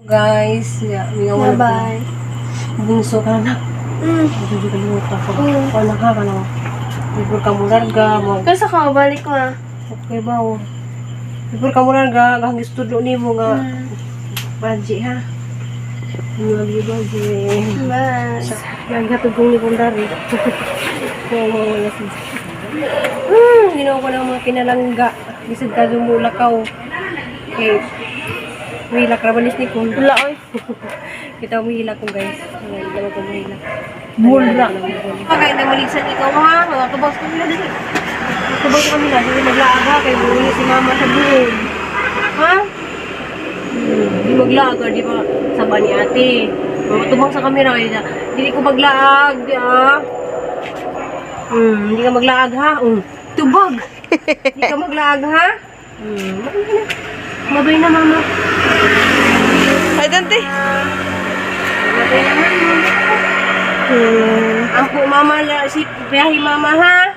Guys, yeah, mingaw na. Bye-bye. Bunso ka na. Medyo kalimutan ko. Kung anak ka na. Before ka mo larga, mo. Kasi ka, balik ko ah. Okay ba oh. Before ka mo larga, gahang istudlo nimo nga. Baji ha. Lagi baji. Bye. Lagi kong ni Kundari. Oo, wala siya. Ginawa ko ng mga pinalangga. Bisag ka dumulakaw. Okay. Mahilak ra ba ni Kun? Wala oy. Kita umihilak ko, guys. Hindi naman ko mahilak. Mula. Kaya na maligsan ikaw ha. Mga tubos kami na dali. Tubos kami na. Dili maglaag ha. Kay buuli si mama sa buhol. Ha? Di maglaag ha. Di ba saba ni ate. Mga tubang sa kamera kayo na. Dili ko maglaag. Di ah. Hindi ka maglaag ha. Tubag. Hindi ka maglaag ha. Mabay na. Mabay na, mama. Hi, Dante. Mabay na, mama. Ampo mama la si biyahe mama ha.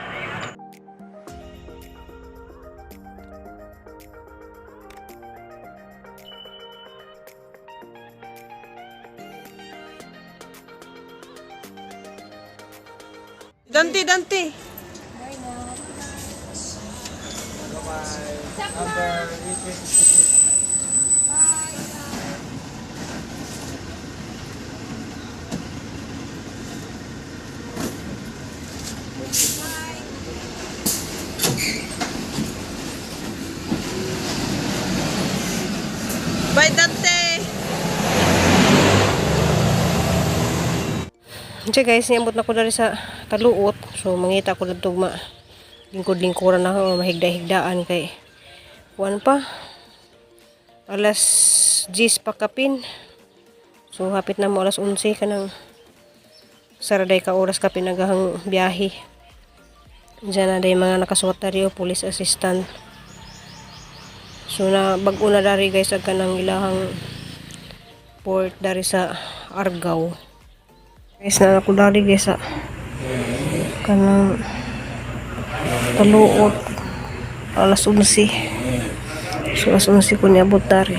Dante, Dante. Bye, Dante. Diya guys, niabot na ko dari sa Taluot. So mangita ko lang tugma. Lingkod-lingkuran na ako, mahigda-higdaan kay kuan pa. Alas 10 pa kapin. So hapit na mo alas 11 kanang saraday ka oras kapin nagahang biyahe. Diyan na day mga nakasuot dari o police assistant. So na bag-o na dari guys ag kanang ilahang port dari sa Argao. Guys, na ako dari guys sa kanang Taluot alas 11. So alas 11 ko niabot dari.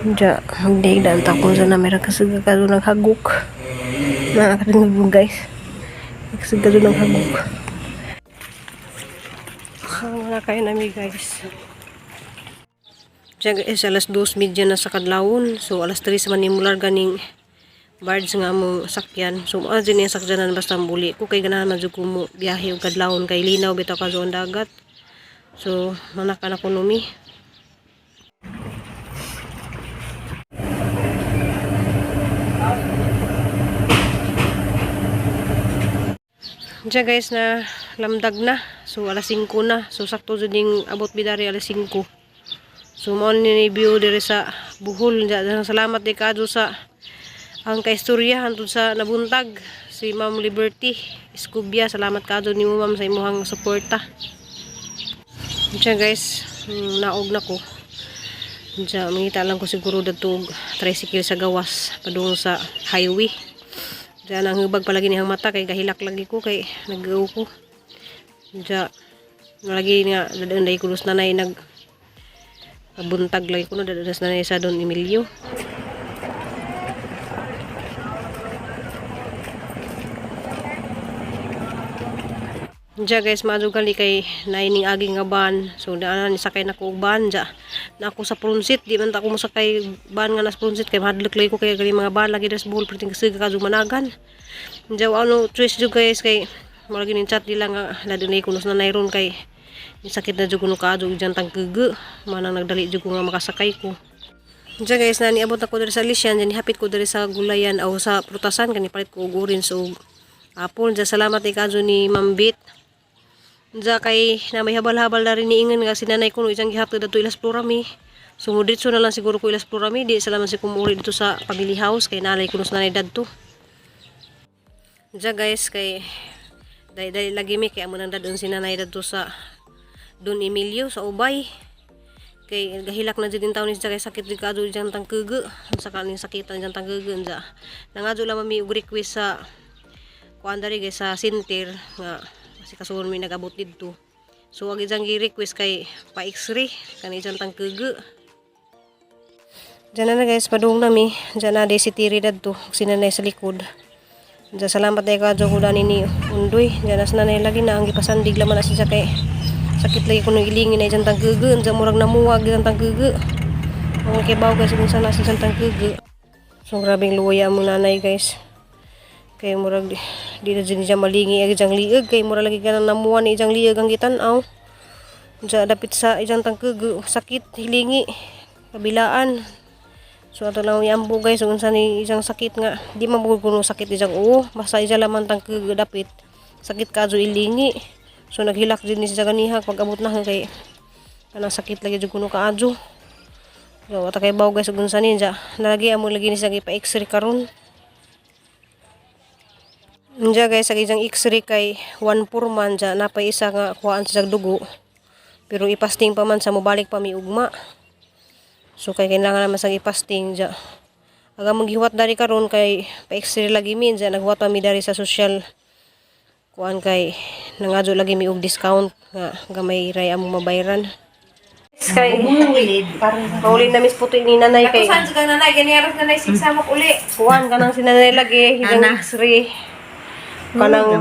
Diya, magdaigdaan ta ko sa namira kasi kado naghagok. Nakakatingog guys. Kasi kado naghagok. So, wala kayo nami guys. Diya guys, alas 2:30 na sa kadlawon. So alas 3 man nimular ganing birds nga among sakyan. So mao din yung sakyanan basta muli ko kay ganahan man jud ko mo biyahe og kadlawon kay linaw bitaw ka ang dagat. So manaka na ko numi. Diyan guys na lamdag na. So alas 5 na. So sakto jud ning abot bidari alas 5. So mao ni view diri sa Bohol. Diyan, salamat di kaadto sa ang kaistorya hantod sa nabuntag si Ma'am Liberty Escubia. Salamat kaadto nimo, ma'am, sa imuhang suporta. Diyan guys, naog na ko. Diyan mangita lang ko siguro dadto og tricycle sa gawas padung sa highway. Diyan ang hubag palagi niyang mata kay gahilak lagi ko kay nag ko. Diyan lagi nga dadaan dai kulos nanay nag buntag lagi ko no dadaan sa nanay sa Don Emilio. Diya guys, maadto gali kay naining aging nga van. So daanan ni sakay na ko og van diya. Na ako sa front seat, di man ta ako mosakay van nga nas front seat kay mahadlok lagi ko kay gali mga van lagi das Bohol perting kasig ka managan. Diya ano choice jud guys kay mura gini chat nila nga ladunay kunos na nayron kay sakit na jud kuno kaadto diyan tangkege manang nagdali jud ko nga makasakay ko. Diya guys, na niabot ako diri sa Lisian, diyan hapit ko diri sa gulayan o sa prutasan kani palit ko og orange ug apple. Diya salamat ni kadto ni Ma'am Bit. Diya kay na may habal-habal na rin niingon nga si nanay ko no isang gihatod dadto ilas plurami. So mo na lang siguro ko ilas plurami di salamat si kumuri dito sa family house kay nalay ko no sa nanay dadto. Diya guys kay dali dali lagi mi kay amo nang dadon si nanay dadto sa Don Emilio sa Ubay. Kay gahilak na jud din taon ni siya kay sakit jud kaadto diyan tangkege. Sa kaning sakitan diyan tangkege unsa. Nangadto lang mi og request sa kuan diri guys sa center nga kasi kasuon mi nagabot didto. So ag isang gi-request kay pa x-ray kani isang tangkege. Diyan na na guys, padung nami. Diyan na di si Tiri dadto, si nanay sa likod. Diyan salamat na ikaw ko dani ni Undoy. Diyan na sa nanay lagi na ang gipasandig laman na siya kay sakit lagi kuno ilingin na dyan tanggugo. Diyan murag namuwag dyan tanggugo. Ang kibaw guys kung saan nasa dyan tanggugo. So grabing luya mo nanay guys. Kay murag di na dyan siya malingi ang diyang liig. Kay murag lagi ka na namuha ni diyang liig ang gitanaw. Diyan dapit sa diyang tanggugo. Sakit, hilingi, kabilaan. So ato lang iambo guys kung unsa ni isang sakit nga di man bugod kuno sakit isang uo basta isa lamang tangkag dapit sakit kadyo ilingi. So naghilak din ni siya ganiha pag abot na kay kanang sakit lagi jud kuno kaadyo. So wata kay baw guys kung unsa ni siya nalagi amo lagi ni siya ipa x-ray karon. Unja guys ang isang x-ray kay 1.4 man dya napay isa nga kuhaan siya dugo. Pero ipasting pa man sa mobalik pa mi ugma. So kay kailangan naman sa ipasting dya. Aga maghiwat dari karon kay pa-x-ray lagi min dya naghuwat pa mi dari sa social kuan kay nangadyo lagi mi og discount nga gamay ray among mabayran. Kay mauli na mis puto ni nanay kay Saan ka nanay? Ganyan nanay sigsamok uli. kuan kanang si nanay lagi higang x-ray kanang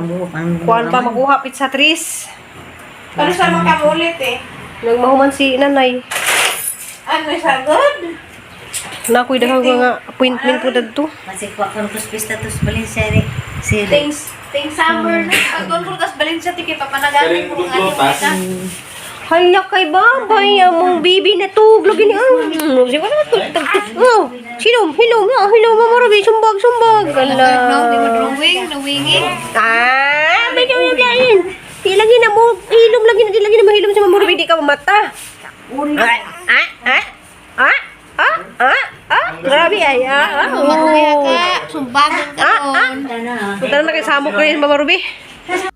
kuan pa makuha pizza tris. Pero saan mo kamo ulit eh? Nagmahuman si nanay. Ano sa good? Nakoy daghang nga appointment po dadto. Masikwa kon kus pista tus Valencia ni sili. Things, things summer na. Pag doon ko tas Valencia, tiki papanagaling ko nga Galing na. Hala kay babay among bibi na tug lagi ni ang. Sige na tug tug. Oh, silom, hilom, ah, hilom mama rabi sumbag sumbag. Hala. No, di mo drawing, nawingi. Ah, medyo yung lain. Di lagi na mo hilom lagi na di lagi na mahilom sa mama rabi di ka mamata. Ah, ah, ah. Ah, ah, ah, ah. Grabe ay, ah, ah. Maruya ka, sumbagan ka Ah, ah. doon. Punta na kay samok rin Mama Ruby.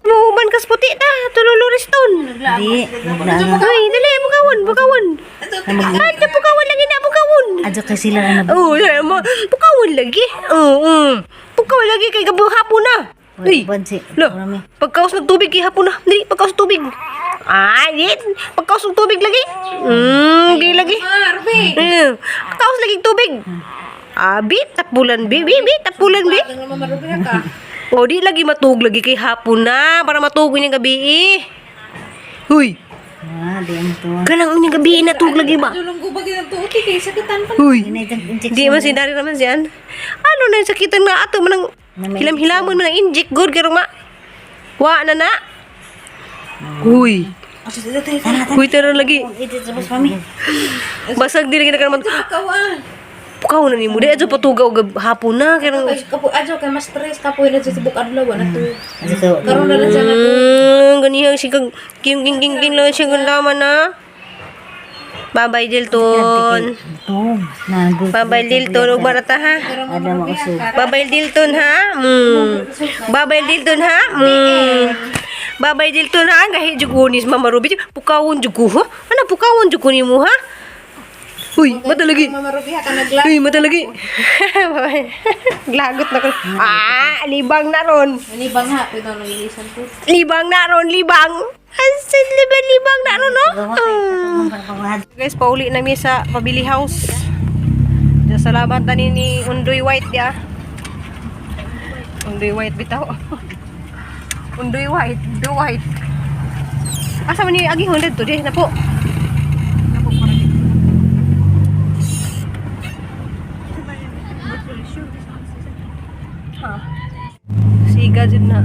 Muhuman kas puti ta, tululuriston. Di, naglaga. Ay, dali, bukawan, bukawan. Ay, bukawan lagi na, bukawan. Adyo kay sila na Oo, oh, mo, bukawan lagi. Oo, bukawan lagi kay gabi hapon na. Uy, Bansi. lo, pagkaos ng tubig kay hapon na. Dali, pagkaos ng tubig. Ay, di, pagkaos ng tubig lagi. Di lagi. Ah, Ruby. Pagkaos lagi tubig. Abi, tapulan bi, bi, bi, tapulan bi. Ang naman marubi ka. O, di lagi matug lagi kay hapon na para matug inyong gabi eh. Huy, Ah, di ang to. kanang inyong gabi natug lagi ba? Tulong ko ba ginang tuuti kay sakitan pa. Huy. Inay jang injection. Di man sinari naman siyan. Ano na yung sakitan nga ato manang hilam-hilamon manang inject good kay ma. Wa na na. Huy. Huy tara lagi. Ito sa bus mami. Basag di lagi na karaman. Kawan. Pukaw na nimo di adyo patugaw gab hapon na kay Kay kapo adyo kay mas stress kapoy na sa tibok adlaw na to. Adyo to. Karon na lang siya na to. Ganihang sigang king king king king lang siya gandaman na. Bye-bye Dilton. To. Na good. Bye-bye Dilton ug barata ha. Ada mausog. Bye-bye Dilton ha. Bye-bye Dilton ha. Bye-bye Dilton ha. Gahi jud ko ni Mama Ruby. Pukawon jud ko ha. Ana pukawon jud ko nimo ha. Uy, mata lagi. Mama Ruby ha ka nagla. Uy, mata lagi. Glagot na ko. Ah, libang na ron. Ani bang ha pwede nang ilisan ko. Libang na ron, libang. Asin libang libang na ron, no? Ah. Guys, pauli na mi sa Pabili House. Diyan, salamat na ni Undoy White ya. Undoy White bitaw. Undoy White, do White. Asa man ni agi hundred to di na po. Ha. Siga jud na.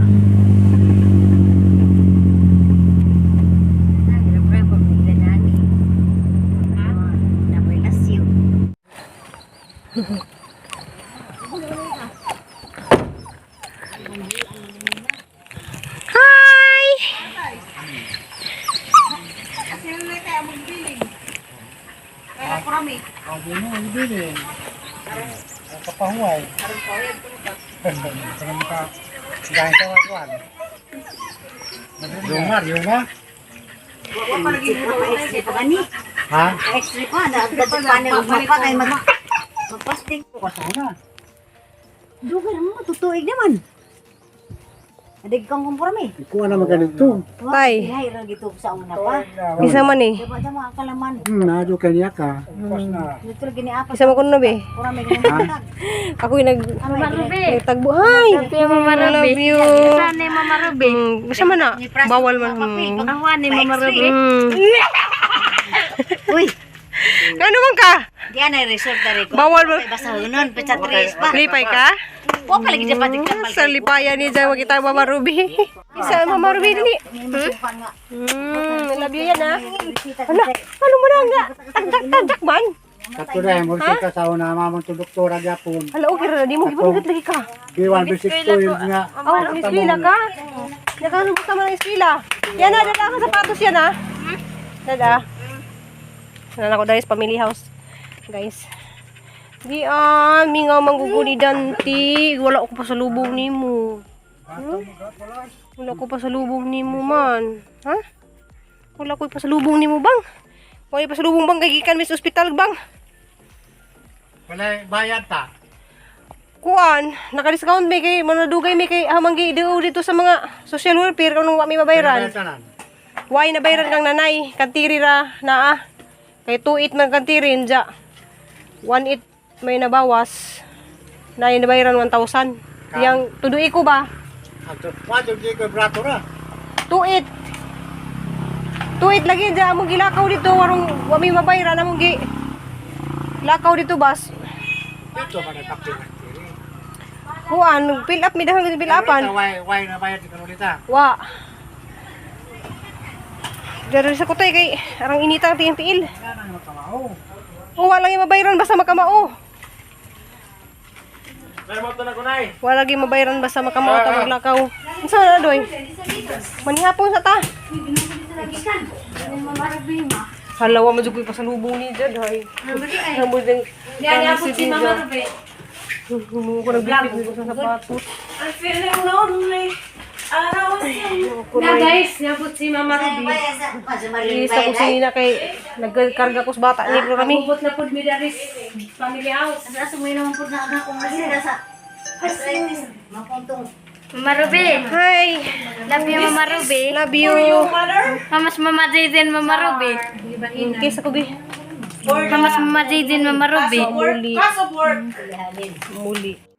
Hi! Kapahuay. Yung nga, yung nga. Ha? X-ray pa, nagdadagpanin og mapa kay mag magpasting. Kasana. Dugay mo tutuig naman. Adig kang kumpura mi. Ikuha na maganito. Tay. Ilahi ra gito sa una pa. Isa man eh. Diba dyan mga kalaman? Naadyo kay niya ka. Dito lagi ni apat. Isa man kuno be. Pura may ganun. Ako yung nagtagbo. Hi! Mama I love you. Ni Mama Ruby. Isa man na. Bawal man. Awa ni Mama Ruby. Uy, Ano man ka? diyan ay resort na rin ko. Bawal man. Basta hunon, petsa tres pa. Lipay ka? Wa pa lagi dapat Sa lipayan ni Jai, makita Mama Ruby. Isa Mama Ruby dali. I love you yan ah. Ala, ano mo na nga? Tagdak-tagdak man. Kato na, mo ka sa una mamang to doktora gyapon. Ala, okay ra di mo gibangat lagi ka. B1 B62 yun nga. Oh, eskwela ka? Nakalusot ka man ang eskwela. Yan na, dada ang sapatos yan ah. Dada. Nana ko guys, family house. Guys. Di ah, mingaw mangguguli danti. Wala ko pa sa lubong nimo. Wala ko pa sa lubong nimo man. Ha? Wala ko pa sa lubong nimo bang? Wala pa sa lubong bang kay gikan mis ospital bang? Wala bayad ta. Kuan, naka-discount may kay manadugay may kay hamang gi dito sa mga social welfare kung wa may mabayran. Bayad tanan. Why nabayran kang nanay? Kantiri ra naa. Kay 2.8 man kantirin ja. 1.8 may nabawas. Nay nabayran 1,000. Yang tudui ko ba? Ato, wajo di ko brato ra. 2.8. 2.8 lagi ja among gilakaw dito warong wa may mabayran among gi lakaw dito bas. Dito man ang kapit. Kuan, fill up mi dahil fill upan. Why na bayad ka nulita? Wa. Dari sa kutay kay arang inita ang tingin tiil. Oh, wala lagi mabayran basta makamao. Wala lagi mabayran basta makamao ta maglakaw. Unsa na doy? Manihapon sa ta. Hala wa majud ko'y pasalubong ni Jad hay. Rambo din. Niabot si Mama Ruby. Ko nagbibig ko sa sapatos. I'm feeling lonely. Na guys, niabot si Mama Ruby. Isa ko sinina kay nagkarga ko sa bata ni Rami. Ubot na pud mi dari family house. Asa mo naman po na ako sa arthritis. Mapuntong. Mama Ruby. Hi. Love you, Mama Ruby. Love you. Mamas Mama Jaden, Mama Ruby. Kiss ako bi. Mamas Mama Jaden, Mama Ruby. Muli. Class of work. Muli.